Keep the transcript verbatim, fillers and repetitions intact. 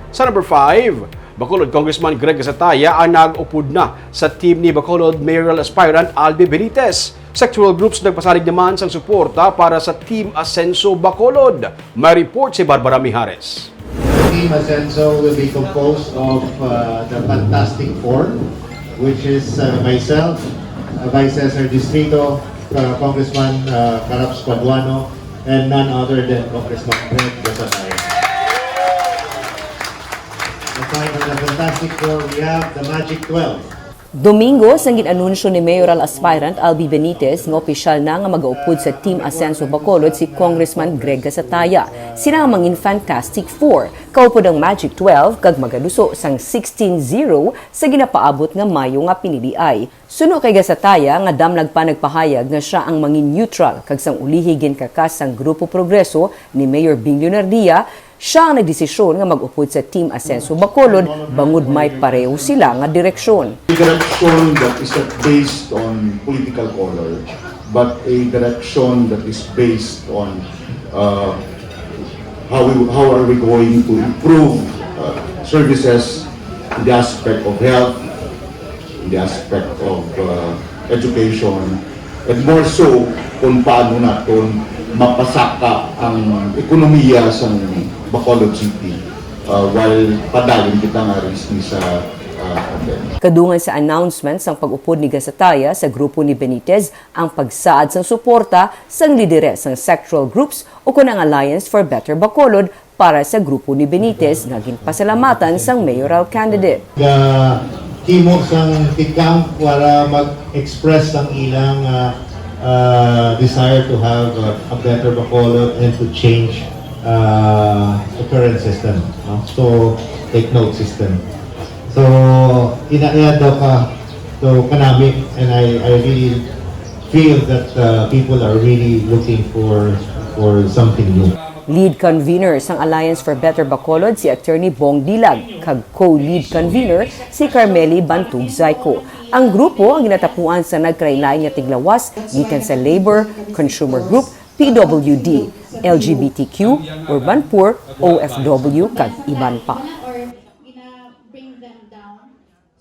Sa number five, Bacolod Congressman Greg Gasataya ang nag-upod na sa team ni Bacolod mayoral aspirant Albi Benitez. Sectoral groups nagpasalig naman sang suporta para sa Team Asenso Bacolod. May report si Barbara Mijares. Team Asenso will be composed of uh, the Fantastic Four, which is uh, myself, uh, Vice Cesar Distrito, uh, Congressman uh, Karaps Paduano, and none other than Congressman Greg Gasataya. Aside from the Fantastic Four, we have the Magic twelve. Domingo, sang gin-anunsyo ni Mayoral Aspirant Albi Benitez nga opisyal na nga magaupod sa Team Asenso Bacolod si Congressman Greg Gasataya. Sila ang mangin Fantastic Four, kaupod ang Magic twelve, kag magaluso sang sixteen zero sa ginapaabot nga mayo nga piniliay. Suno kay Gasataya nga damlag pa nagpahayag nga siya ang mangin neutral kag sang ulihi ginkakas sang Grupo Progreso ni Mayor Bing Leonardia, siya ang nagdesisyon nga mag-upod sa Team Asenso Bacolod bangod may pareho sila nga direksyon. A direction that is not based on political color, but a direction that is based on uh, how, we, how are we going to improve uh, services in the aspect of health, in the aspect of uh, education, and more so kung paano naton mapasaka ang ekonomiya sa Bacolod City uh, while padayon kita nga risk ni sa uh, pandemic. Kadungan sa announcement sang pag-upod ni Gasataya sa grupo ni Benitez ang pagsaad sang suporta sang lideres sang sectoral groups ukon ang Alliance for Better Bacolod para sa grupo ni Benitez nga ginpasalamatan sang mayoral candidate. Gahimo sang tikang para mag-express ang ilang uh, uh, desire to have a, a better Bacolod and to change uh, the current system. No? So, take note system. So, ina-add daw ka to kanami, and I, I really feel that uh, people are really looking for for something new. Lead convener sang Alliance for Better Bacolod si Attorney Bong Dilag kag co-lead convener si Carmeli Bantug Zayco. Ang grupo ang ginatapuan sa nagkalain-lain nga tiglawas gikan sa labor, consumer group, P W D, L G B T Q, urban poor, O F W kag iban pa.